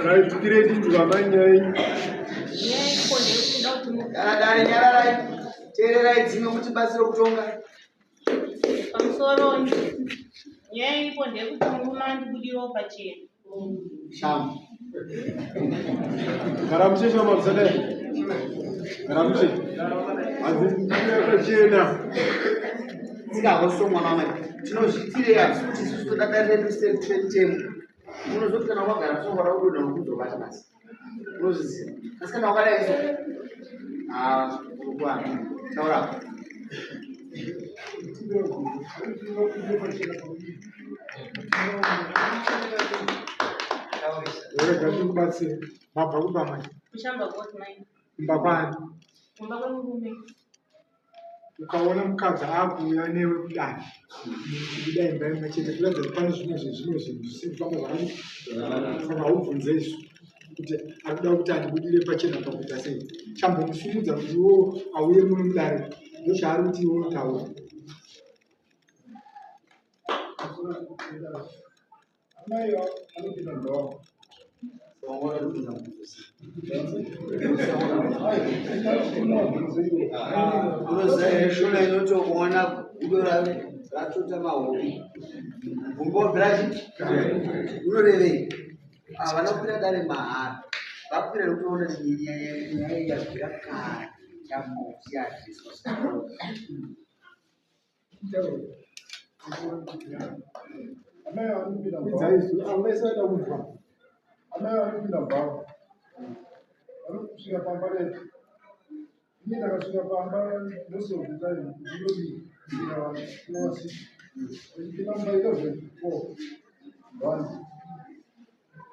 Right, tirei tinzwa amai nyaya yenyu. Nyaya iripo ndeyekuti ndoda kuti mu- Kana dare nyararai, teererai dzimwe mutibatsire kutonga. Pamusoro nyaya iripo ndeyekuti murume andibudirawo pachena. Shamu. Gara mushe shama musadai. Gara mushe. Hanzi ndikubuda pachena. Tsika hoso mwana wamai. Tinozviitirei hatisi kuti isusu toda dare redu semutemo. Unozoti kana wakagara so wada kudonha urikuzobata basi. Unozviziva. Asi kana wakadai so. Ah, urikwana. Taura. Rega tikubatsire. Mabva kuba mai. Kushamba goat mine. Kumba kwani? Kumba kwemurume. Ukaona mukadzi akuuya newe kudai kubuda imba imwe chete kuratidza kuti pane zvimwe zvezvimwe zvinhu zvisiri kufamba zvakanaka saka haubvunze izvo kuti akuda kuti andibudire pachena pakuita sei chambomusimudza kuti iwo auye muno mudare ndochaari kuti iwo taura. Amai anopinda mbawa. Unoziva here shona inotoona gudo rave ratota mahobi. Mvumbi wabvira chi? Unorevei? Havana kukwira dare mahara. Vakwira nekutoona kuti nyaya iyi yabvira kare yambosiyadiswa. Amai vanopinda Idza izwi, avo vese vaida kunzwa. Amai vanopinda bhawa. Vanosvika pamba late. Ini ndakasvika pamba most of the time ndinobikira vanhu kuwasika. Vachipinda mumba 11 4 1.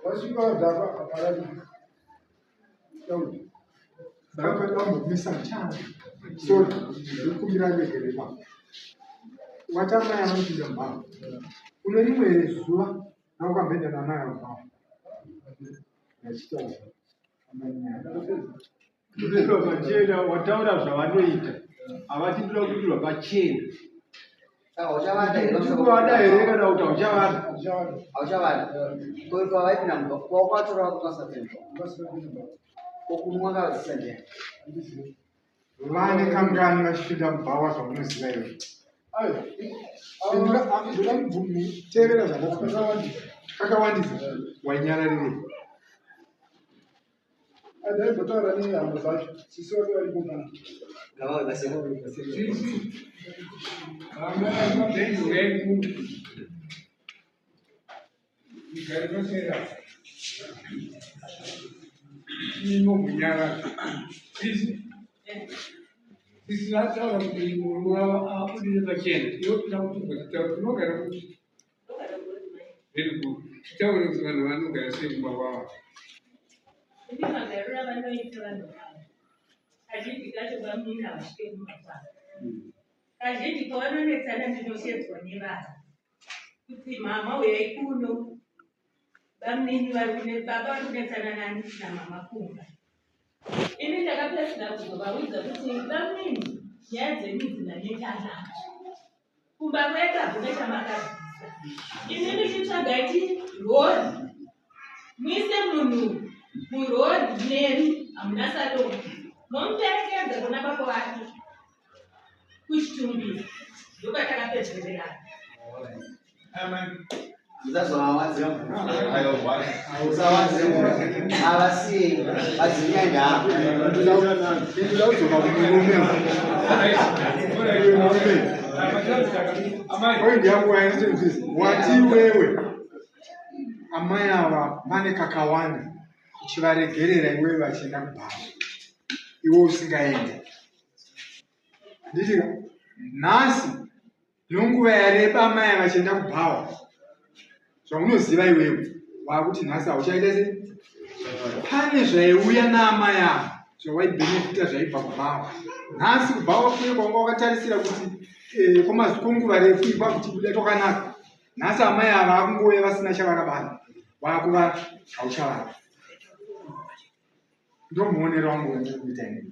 Vasvika vadhakwa haparariki. Saka ndambomisa chana. Sorry, ndikumbira regerero ipapo. Wati amai anopinda mubhawa. Une rimwe here zuva rawakamboenda naamai avo mubhawa? Vachitaura. Amai nyaya. Kubudirwa pachena wataura zvavanoita havati ndoda kubudirwa pachena. Saka hauchavada here? Uchikuvada here kana kuti hauchavada? Hauchavada. Ko pavaipinda mumba, kwawakatora wakasapinda. Kokunwa kavadzisa ndiani? Vane kangani vachipinda mubhawa zvamunoziva iwe? Ndoda mubvumi teerera zvakakawandisa. Kakawandisa. Wainyararirei? Ndaimbotaura nehama dzacho, sisi vake varipo kana. Ngavauye vaseko. Sisi vataura kuti murume wavo abudire pachena iwe kuda kuti ugotitaura unogara kuti very good titaure kuti vanhu vanogara sei kumba kwavo. Ini magariro avanoita vanhu ava kazhinji kacho bamunini havasvike kumba kwavo. Kazhinji pavanonetsana ndinoshedzwa nevana kuti mama uyai kuno bamunini vari kune baba vari kunetsana nani namama kumba. Ini ndakapedzisira kuzovaudza kuti bamunini nyaya dzenyu idzi ndaneta nadzo. Kumba kwedu hakuna chamakabvisa. Imi michitsvaga chi rori muise munhu murori nemi hamuna salon momuperekedza kuna baba vake kuchitumbira ndopatakapedzererana. Musazovawanzira Musawanzira Havasiyei. Vadzinyanya. Ndinoda kudzoka kumurume. Murume. Point yangu yainzi wati iwewe amai ava vane kakawanda uchivaregerera iwewe vachienda kubhawa iwe usingaende. Handiti nhasi Nonguva yareba amai ava vachienda kubhawa zvaunoziva iwewe waakuti nhasi hauchaita se pane zvaiuya naamai ava zvawaibhenefita zvaibva kubhawa nhasi kubhawa kuye kwanga wakatarisira kuti eh, kwenguva refu ikwa kuchibuda twakanaka nhasi amai ava vakungouya vasina chavakabata waakuva hauchavada Ndomuonero wangu wandiri kuita ini.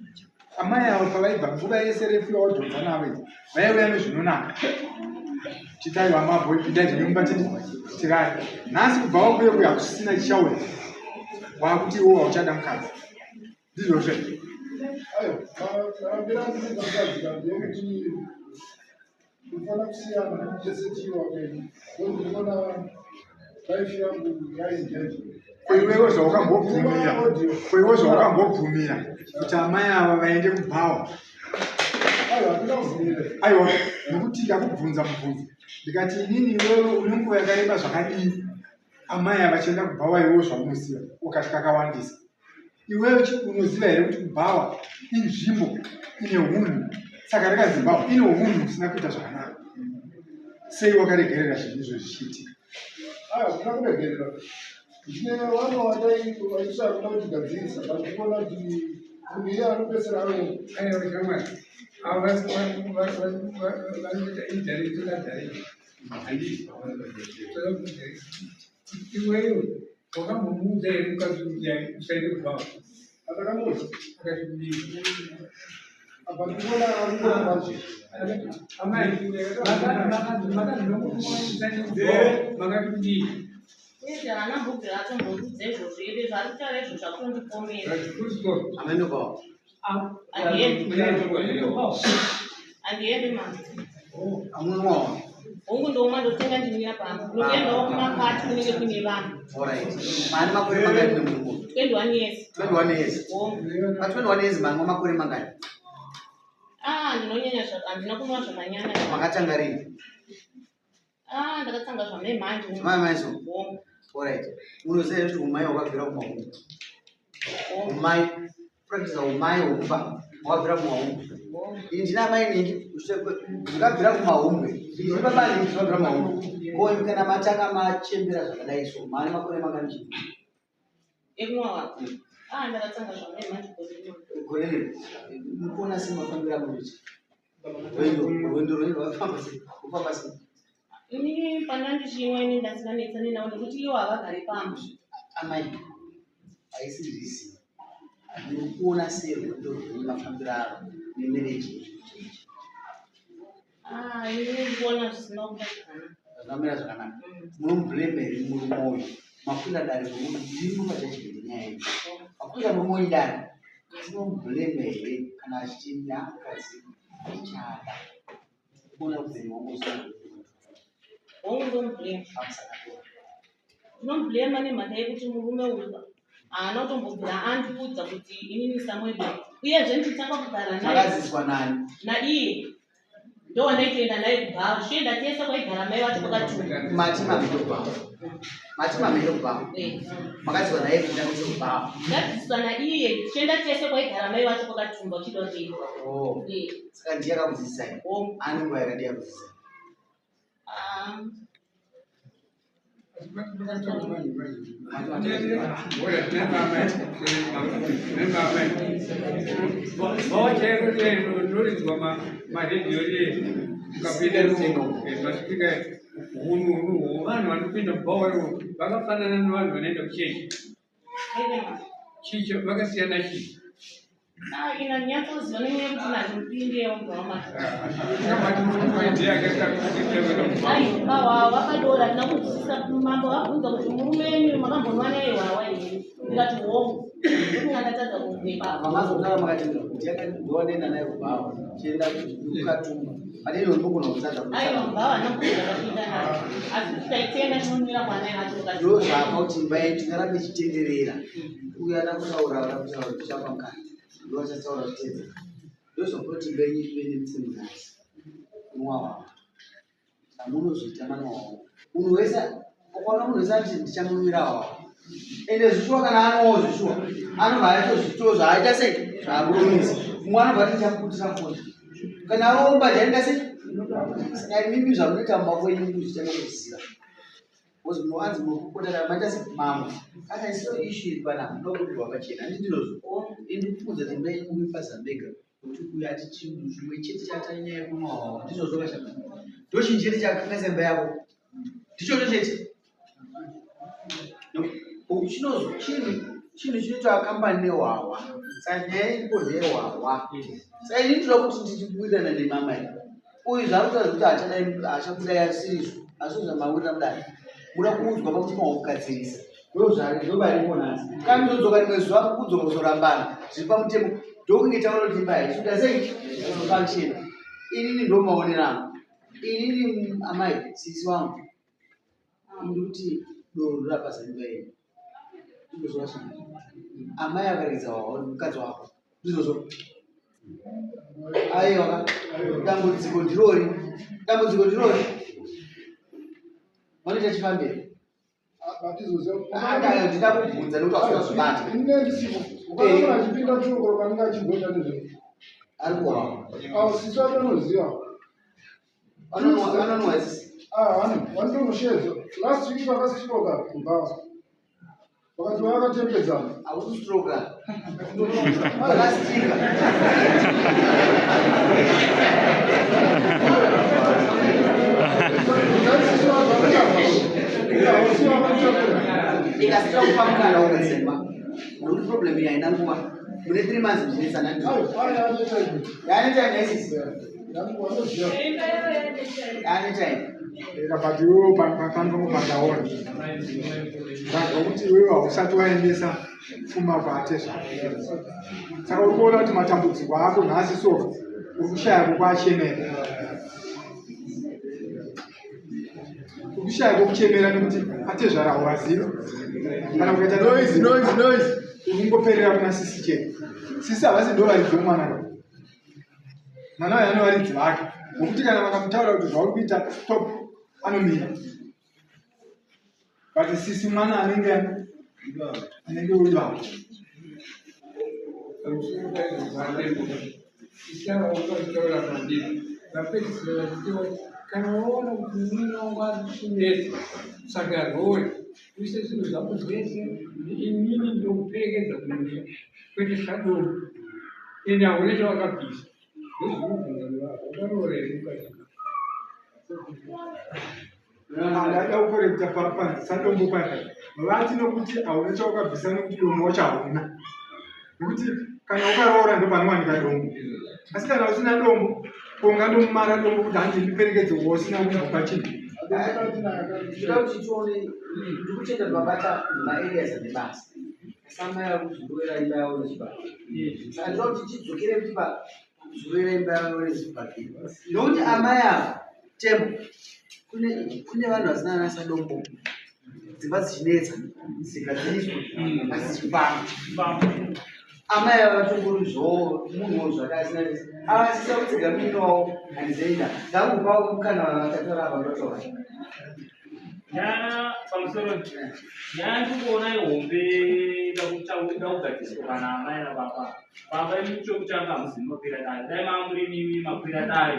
Amai avo pavaibva nguva yese refu yawadhonza navo idzi vaiuya nezvinonaka. Chitaiwa mabhoi pindai zvenyu mumba titi tirare. Nhasi kubva wakuye kuya hakusisina chichauya. Waakuti iwo hauchada mukadzi. Ndizvozvo here? Aiwa, marambiro andinoita mukadzi ka ndeyekuti tinofanira kusiyana tese tiri vapenyu. Ndokuti ndinoona life yangu yainjeti. Ko iwewe zvawakambobvumira, ko iwewe zvawakambobvumira kuti amai ava vaende kubhawa? Aiwa, handina kubvumira. Aiwa, nokuti ndakubvunza mubvunzo ndikati inini iwewe une nguva yakareba zvakadii amai ava vachienda kubhawa iwewe zvaunoziva ukati kakawandisa. Iwewe unoziva here kuti kubhawa inzvimbo ine hunhu saka rekanzi bhawa ine hunhu husina kuita zvakanaka. Sei wakaregerera zvinhu izvo zvichiitika? Aiwa, handina kuregerera. Ndine vamwe vandai vaitira kuda kutigadzirisa but ndikuona kuti munhu iye anopedzisira ave Aiwa shamwari, avo vanoita idhari toda dhari. Handii. Toda kuti iwewe wakambomuudza here mukadzi kuti usaende kubhawa? Andakamuudza. Akati kudii? Apa ndikuona arikuona manje. Amai, makati makati kudii? Uyezve haana mbobvira atombondiudza izvozvo ende zvaari kutaura izvo zvakundipomera. Ameno kwawo. Handiendi. Handiendi mama. Amunwawo. Hongu ndomwa ndotenga ndinwira pamba. Ndokuendawo kumapati kunenge kuine vanhu. Alright. Mane makore mangani nemurume? 21 years. 21 years. Hongu. Pa 21 years manwa makore mangani? Ah, ndinonyanya handina kunwa zvakanyanya. Makatanga rini? Ah, ndakatanga zvamai manje. Zvamai manje so? Hongu. Alright. Unoziva here kuti umai wakabvira kumahumbwe? Hongu. Umai, kuratidza umai hwekuba wakabvira kumahumbwe. Hongu. Ini ndina amai ningi, ndakabvira kumahumbwe. Ini baba ningi ndakabvira kumahumbwe. Ko imi kana matanga machembera zvakadai so, mane makore mangani chii? Ekunwa wako. Ah, ndakatanga zvamai manje gore rino. Gore rino. Mukuona sei mafambiro amunoita? Rwendo, rwendo rwenyu rwakafamba sei? Rwakafamba sei? Inini pandandichimwa ini ndasinganetsani navo nekuti ivo havagari pamba. Amai, haisi risi. Mukuona sei rwendo rwenyu mafambiro aro nemereji? Ah, ini ndikuona zvisina kuba zvakanaka. Zvakamira zvakanaka. Munomublame here murume uyu? Makwira dare murume ndimi pajudgment nyaya iyi. Makwira murume uyu dare. Asi munomublame here kana achiti ndamukadzi ndichada? Kuona upenyu hwangu usina Hongu ndomublame. pamusakatora. Ndinomublame nemhaka yekuti murume uyu haana kutombobvira andiudza kuti inini Samuel. Uyezve ndichitanga kugara naye Makadzidziswa nani? naiye ndowandaitoenda naye kubhawa tichienda tese kwaigara mai vacho kwakatumba. Mati mamhendo kubhawa. Mati mamhendo kubhawa. Makadzidziswa naye kuenda kuti kubhawa. Ndadzidziswa naiye tichienda tese kwaigara mai vacho kwakatumba uchida kuti Oh. Saka ndiye akakudzidzisai. Hongu. Ane nguva yakadii akudzidzisai? Ah, Noridzwa maredhiyo ukapinda masipika hunhu hunhu vanhu vanopinda mubhawa vakafanana nevanhu vanoenda kuchechi chii vakasiyana chii Ah, ina nyatsoziva nenyaya yekuti nandipindewo mubhawa macho. Aiwa, wawa vakadora ndina kunzwisisa mambo vabvunza kuti murume wenyu makambonwa naye wawa here ndikati hongu ndokunga ndatadza kunyepa Mamazotaura makati ndionena naye kubhawa. Chienda kukatumba. Pane ino ndinogona kutadza aiwa kutsana. mubhawa handina ndakapinda naye asi kuti taitenga tinonwira kwana yacho Ndo zvapa kuti imba yedu tingarambe ichitenderera. Uyu ada kutaura, ada kutaura tichapa mukana. Ndo achataura zvitedzera. Ndo zvapa kuti imba yenyu ive nemutemo nhasi. Unwawa. Amunozviita manwawa. Munhu wese ukaona munhu wese ati ndichamunwira wawa. Ende zvishuwa kana anwawo zvishuwa. Anobva aitozvito zvaaita sei? Zvaakurumisa. Mumwe anobva ati ndichamuputisa foni. Kana aomba chaenda sei? Saka imimi zvamunoita mumba kwenyu kuzviita nekuziva. Because munowanzi murikupotera maita semamwe. Kana isiyo issue iri panapa ndokudirwa pachena. Handiti ndizvozvo? Ini ndikuudza kuti imba yenyu mukuipaza mega. Kuti uyu ati chinhu chimwe chete chatanyanya yekunwa hwawa. Ndizvozvo kashama. Ndochinhu chete chakanganisa imba yako. Ndichocho chete. Chinozwi chinhu chinhu chinoitwa kambani nehwahwa. Saka nyaya iripo ndeyehwahwa. Saka ini ndinoda kuti ndichiwirirana nemama iyi. Uyu zvaari kutaura zvekuti haachadai haachakudai asirizvo. Asi zvamawirira mudare. Muda kuudzwa pakuti mahwa kugadzirisa. Ndozvari ndovaripo nhasi. Kana todzoka rimwe zuva kudzoka kuzorambana zviri pamutemo ndokunge taona kuti imba haisi kuita sei function. Inini ndomaonero angu. Inini amai sisi wangu ndikuti doro rorapasa imba yenyu. Ndizvozvo vasana. Amai akaregedza wawa mukadzi wako. Ndizvozvo. Aiwa dambudziko ndirori. Dambudziko ndirori. Vanoita chifambiro. Ndida kubvunza nekuti hausina kuzvibata. Achipinda chokoro kanenge achigota nezve. Ari kuwawa. Awo sisi vacho vanoziva. Vanonwa sisi. Ah, vanotonoshedzwa. Last week vakastroka kubhawa. Vakati vakatembedzana. Hausi stroka. Vakastika. Ikasira kupa mukana wokadzima. Nokuti problem iyi haina nguva. Mune 3 months muchinetsana ndizvo. Yaane time yaisisi. Yaane time. But iwewe pano pandaona ndanzwa kuti iwewe hausati waendesa pfuma kwaatezvara saka uri kuona kuti matambudziko ako nhasi so uri kushaya kwokuachemera uri kushaya kwokuchemera nekuti atezvara hauvazivi kana ukaita noise noise noise uri kungoperera kuna sisi chete sisi havasi ndo varidzi vemwana mwana uyo ane varidzi vake vokuti kana vakamutaura kuti zvauri kuita stop anomira but sisi mwana anenge anenge uri vavo vapedzisira vachitiwa kana waona kuti murume wangu ari kukunetsa saka roe uise zvinhu zvako zvese inini ndokuperekedza kumusha kwete sadoro ende hauna chawakabvisa ndozvinobvunza wakaroora here mukadzi Ndada kukorekta panzi sadombo paya vati nokuti hauna chawakabvisa nokuti dombo wacho hauna nokuti kana ukaroora ndopanowanika dombo asi kana usina dombo ko ungandomumara dombo kuti handi ndiperekedze usina kumbopa chinhu Ndinoda kuti tione ndikutenda kuti mabata maareas ane basa asi amai vari kuzororera imba yavo nezvibhakera saka ndinoda kuti tidzokere kuti pakuzororera imba yavo nezvibhakera nokuti amai ava tembo kune kune vanhu vasina ana sadombo dzimba dzichinetsa dzigadziriswa asi dzichifamba amai ava vatongori zvoo munhuwo zvake asina rese avasisa kutsiga munin'i wavo handizoenda ndakupa mukana vanhu vatatora ava ndotora Nyaya pamusoro nyaya ndikuona ihombe ida kugadziswa kana amai nababa. Baba imi chokutanga hamuzi munokwira dare. Dai manga muri mimi makwira dare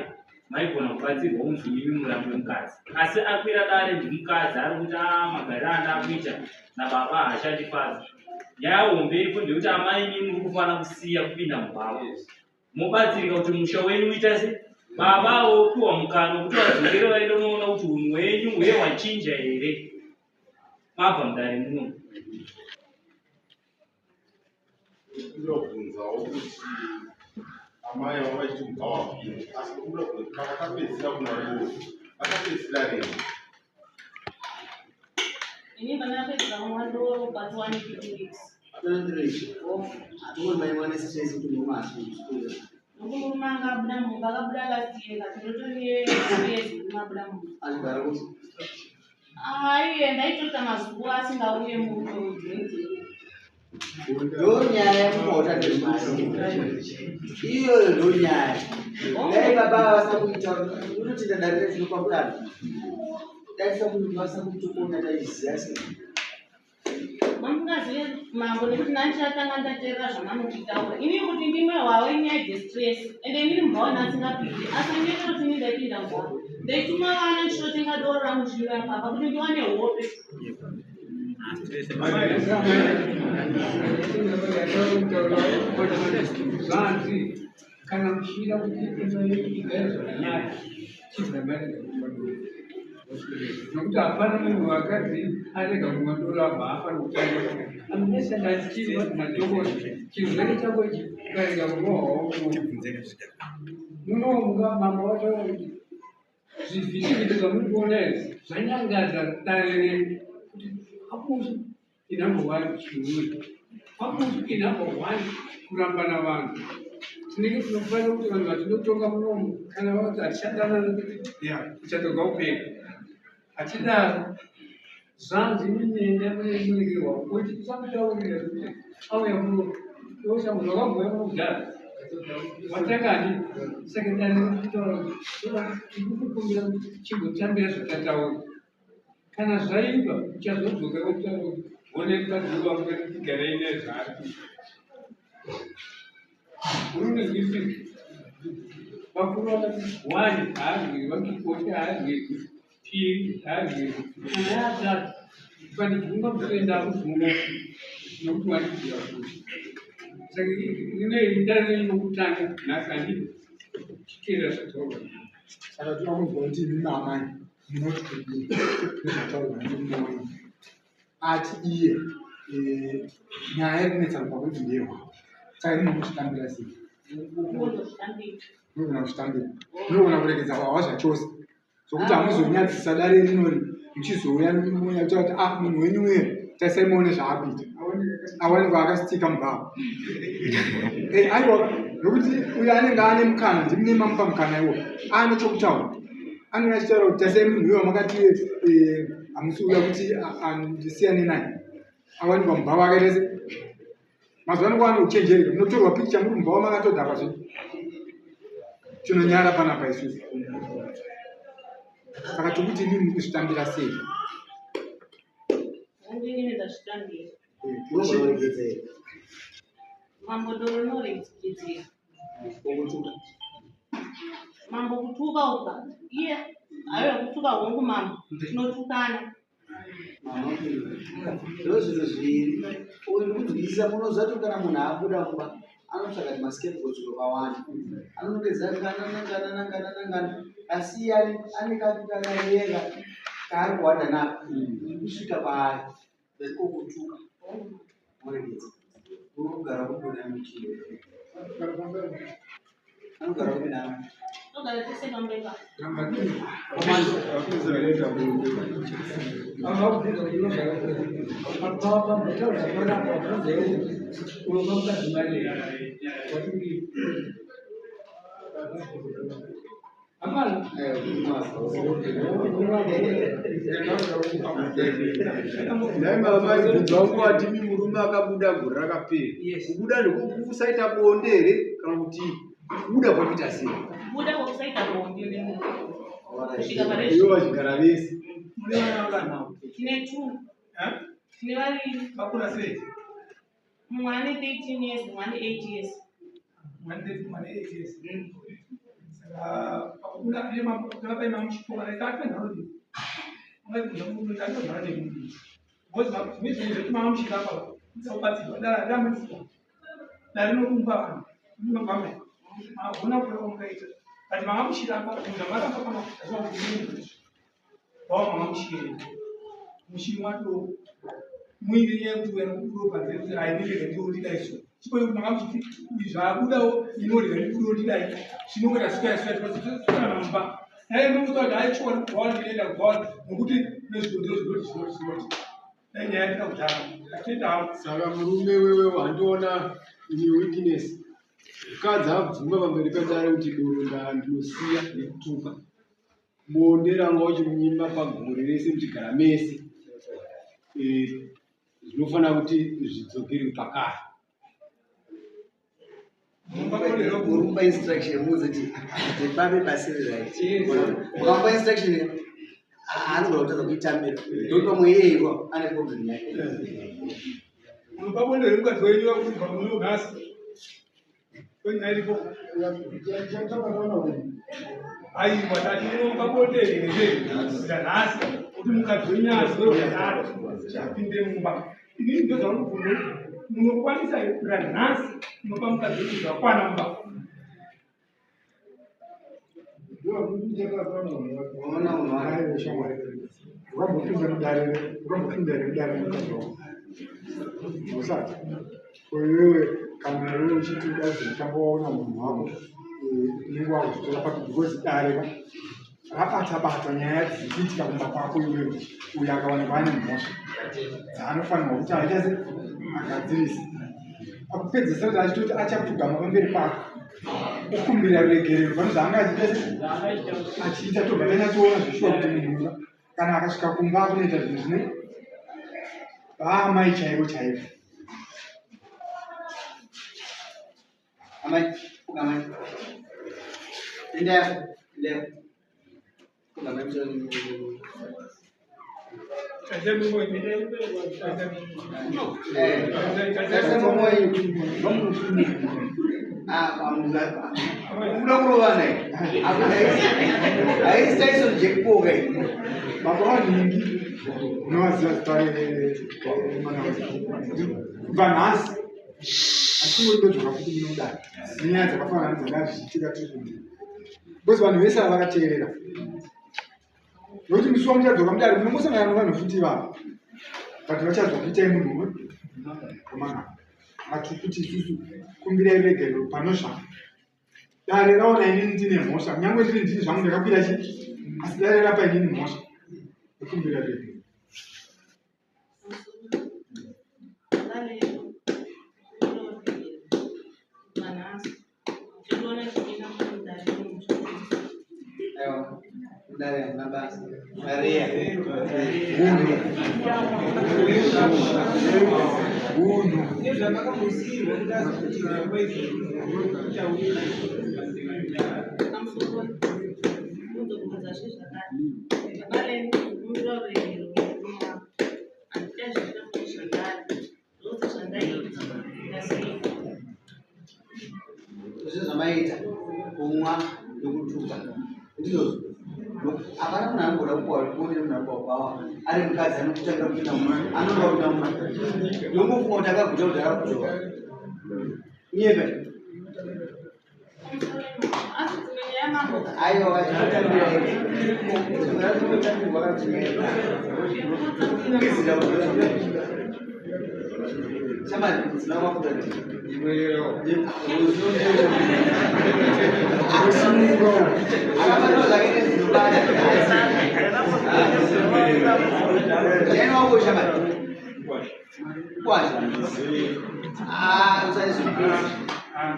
maigona kubatsirwa kunzi mimi murambe mukadzi. Asi akwira dare ndimukadzi ari kuti a magariro andakuita nababa haachandifadzi. Nyaya hombe iripo ndeyekuti amai imimi muri kufanira kusiya kupinda mubhawa. Mobatsirika kuti musha wenyu uita se baba vopiwa mukana wekuti vadzokere vaende unoona kuti unhu hwenyu huye hwachinja here mabva mudare muno. Ndinobvunzawo kuti amai vanga vachiti mubva wapinda asi kuda kuti pavakapedzisira kunwa doro vakapedzisira rini? Ini pandakapedzisira kunwa doro but one 3 weeks. Nokuti murume anga abuda mumba akabuda last year kati ndotori 2 years murume abuda mumba. Aiye ndaitota mazuva asingauye murume uyu. Ndonyaya yekupota nezvimasi iyoyo ndonyaya dai baba vasina kuita unotenda dare retinopa mukana dai tisina kuita vasina kuitokona taiziva sei Mamungazive mambo nekuti ndandichatanga ndateerera zvamamuchitaura. Ini kuti ndimwe hwawe inyaya dzestress ende inini mubva wana asingapindi asi ndinoita kuti ini ndaipinda mubva ndaituma vana ndichitotenga doro rangu ndichinyora papa kuti ndiwane hope. Zvanzi kana muchida kuti imba yenyu igare zvakanaka chibva marega kumwa doro nokuti hapana munhu wakadzi arega kumwa doro abva afa nokutanga unless andachiri madhokota chirwere chako ichi ukarega kumwa hwawo munomuka mambo wataura kuti zvivhitivhiti zvamuri kuona izvi zvanyangadza dare renyu kuti apushi. Inumber one chihure. Pakuti inumber one kurambana vanhu. Tinenge tinofanira kuti vanhu vatinotonga munomu kana vanzi hatichadanana kuchatoga upenyu. Hatidaro. Zvanzi minenda munemuregerwa kuti tisamutaurira kuti auya muno. Oshamu zvakambouya muno kudhara. Watangani saka dare rikutaura kuti tikukumbira kuti chimbotambira zvatataura. Kana zvaipa uchazodzoka wotaura kuti one mukadzi wangu tigarei naye zvaari kuita. Unonzwisisa? Vakuru vakati one haarwiri, vakikosha haarwirwi, piri haarwirwi, kana yaatatu ukandibvunga muswe ndakubvunga nokuti wandibvira kuti. Saka rinei dare renyu rokutanga nhasi handidi chiteera zvataurwa. Saka toda kunzwa kuti imi maamai munoti kudii nezvataurwa nemurume wenyu ati iye eh, nyaya iri kunetsa kumba kwedu ndeyehwavo saka imi munozvitambira sei? Munogona kuzvitambira, munogona kuregedza hwahwa zvachose zvokuti hamuzonyadzisa dare rinori muchizouya mouya kutaura kuti ah munhu wenyu uye tarisai muone zvaakuita awanikwa akasitika mubhawa eh, aiwa nokuti uyo anenge ane mukana ndimune mamupa mukana iwo ane chokutaura anenge achitaura kuti tarisai munhu uyo wamakati eh, hamusi uya kuti ndisiyane naye awanikwa mubhawa akaita se mazuva ano kwaane uchenjereka munotorwa pikicha muri mubhawa makatodhakwa zvenyu tinonyara panapa isusu saka tikuti imimi muri kuzvitambira sei Mambo doro rinoregedzera. Mambo kutuka uka. Iye ayo kutuka hongu mambo. Tinotukana. Ndozvinhu zviviri. Uyu ndikunzwisisa munoziva kuti kana munhu abuda mumba anotsvaga kuti mascapegoats vakawanda. Anonongedza ngana nangana nangana nangana asi iye ane kakukangariyeka kaari kuwanda nako kusvika paari ndiko kutuka moregedza. Unogara kupi namuchii? Anogara kupi nawe? Togara tese pamba ipapo. Nhai mama ibvunza wangu wati imi murume akabuda gore rakapera kubuda ndekukusaita bonde here kana kuti kubuda kwakuita sei Kubuda kwakusaita bonde nemunhu. Kusvika pare ivo vachigara vese Mune vana vangani? Tine two. Eh? Tine vaviri. Vakura sei? Mumwe ane 13 years, mumwe ane 8 years. Mumwe ane 13, mumwe ane 8 years. Saka pakubuda ane makura paima muchikoro ane tatu nharo. Ungaibvunza munhu kuti anogara nemunhu. Because zvimwe zvinhu zvekuti mama muchirapa kubatsirwa dara dambudziko. Dare rinoumba vanhu. Rinobva mai. Magona kuda kwamukaita. But mama muchirapa, munhu amaramba kana kuita zvamunoita. Wawa mama muchiri. Muchiri mwato muine nyaya yekuti uya nokubudawo panze kuti ainenge ndinodidai so. Chipo yekuti manga muchiti uyu zvaabudawo inorega ndibudewo ndidai. Zvinongoita sika sika tisana mumba. Dai mungotaura kuti aichiona kubva ndinoenda kubva nokuti nezvikonzero zvinoti zvinoti zvinoti. Dai nyaya yatina kudhara. Atenda hangu. Saka murume wewe wandiona ini weakness mukadzi abvuma pamberi pedare kuti doro ndinosiya nekutuka Bonde ranga uchimunyima pagore rese muchigara mese eh, zvinofanira kuti zvidzokere pakare. Urumba instruction muudze kuti ndipambe pasiri right. Ukamupa instruction anogona kutadza kuitambira. Ndokuti pamwe iye iko ane problem yake. Unopa bonde remukadzi wenyu vakubva muno nhasi. Aiwa tati unopa bonde here nhasi kuti mukadzi wenyu azodaro chapinde mumba. Inini ndozvaunobvunza kuti munokwanisa here kuda nhasi munopa mukadzi wenyu zvakwana mumba. Wakambopinda mudare, wakambopinda here mudare mukadzi wako? Usati. Ko iwewe kana iwewe uchiti uda kuzotanga waona munhu wako eh, unenge wakuzvitora papi because dare ka rabata bata nyaya dziri kuitika kumba kwako iwewe uyo akawanikwa ane mhosva. dzaanofanirwa kuti aita se agadzirise akupedzesa kuti achitoti achapfugama pamberi pako okumbira ruregerero pane zvaanga achiita se achiita tobva tanyatsoona zveshuwa kuti munhu uya kana akasvika kumba akunoita zvinhu zvine vaamai chaivo chaivo Amai, amai. Endea, endea. Amai, Kuda kurovana haisi Tyson Jack Paul kai. Baba vanhingi unovaziva zita remwana kubva nhasi asi ndodzoka futi munodai nenyaya dzakafanana dzanga zvichiitika tiri kunze because vanhu vese ava vakateerera nokuti musi wamuchadzoka mudare munongosangana nevanhu futi ivavo but vachazwa kuitai munhu umwe komana vati kuti isusu kumbirai regerero panozva dare raona inini ndine mhosva kunyange ndiri ndini zvangu ndakakwira chi asi dare rapa inini mhosva ekumbira regerero Zvese zvamaita kumwa nokutuka ndizvozvo. Hapana munhu anogona kupuwa kuone munhu anopuwa kwawa ari mukadzi anokutangira kupinda mumba anoda kupinda mumba yongofunga kuti akaguta kuti akakudzoka nyebe aiwa zvinotambira zvinotambirwa kakufungidzira shamani dzina mafuta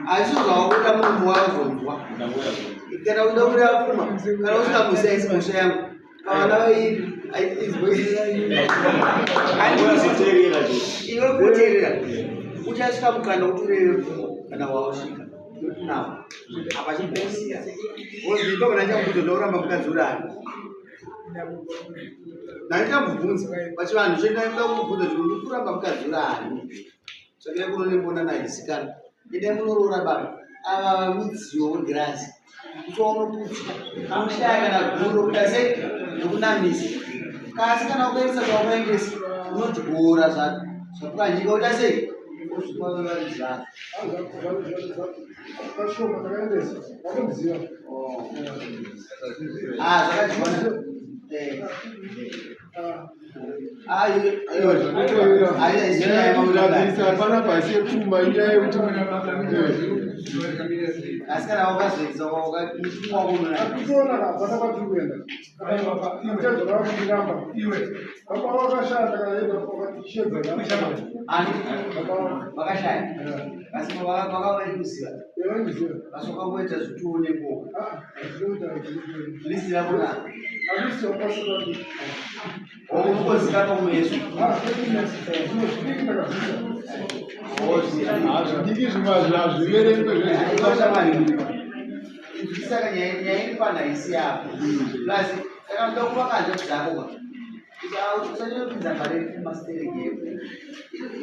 asi zvawakuda munhu wazonzwa kana uda kuda pfuma kana usikamusi aisi mhosva yangu pavana vairi iwe kuteerera uchasvika mukana kuti ureve pfuma kana wausvika nawo apa chimbosiya wozvipa kana chakuti ndauramba mukadzi urani ndandichamubvunza pachivanhu chendaida kumubvunza kuti uri kuramba mukadzi urani tsvakirai kuno nembona nahisikana endai munoroora baba ava vamudziyo wegirazi uchaonoputsika unoshaya kana guru rokuita sei rokunamisa kasi kana ukaendesa kwaukaendesa unodyora zvapwanyika uita sei ozvipa varidzi vazvo Kashoma ndakaendesa vakundiziva. Ah, zvakadyiwa. Eh. Hapana pasi yepfuma inyaya yekuti asi kana wakazoedza mushumwa wako unoona hapana kwatiri kuenda uchadzoka kundiramba iwe baba vakashaya ndakaenda vakatishedza ani vakashaya asi vakavaikuziva asi wakangoita zvituoneko list rako na unongozikanwa kumeso hazvidiki zvimwe hazviverengwe saka nyaya iri pano haisi yako plus saka ndoda kuvaka hanzvadzi dzako ka usanyanyopinza mari kumastereki yepo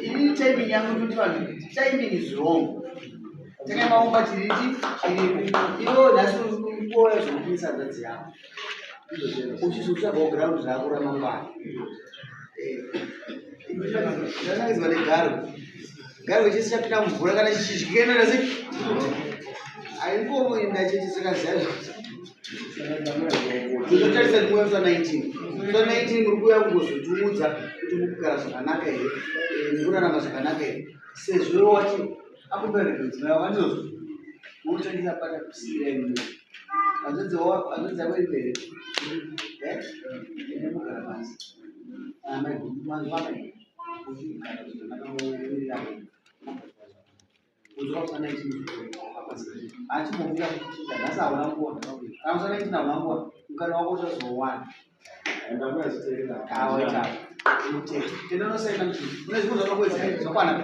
ini timing yangu kuti vanhu timing is wrong takaima kumba chiriti chiripo iwewe nhasi urikuona zvekupinisa hanzvadzi yako uchizotsvagawo ground rako ramangwana zvanakidzwa negaro garo chese chapinda mumvura kana chichityenoita se aingoenda chete sakaziva tinotarisa ndikuuya musa 19 musa 19 muri kuuya kungozotiudza kuti muri kugara zvakanaka here mukurarama zvakanaka here sezvo iwe wati akubereka mudzimai wako andizvozvo unotangisa pata kusiira imwe hanzvadzi yako iri here ine mugara pasi. Kudzoka kusa 19 achimbomira kuchinja nhasi hauna nguva kana kusa 19 hauna nguva mukana wako uchazowana awaita tenda unosaina mchii une zvimwe zvakakuwedzera zvakwana.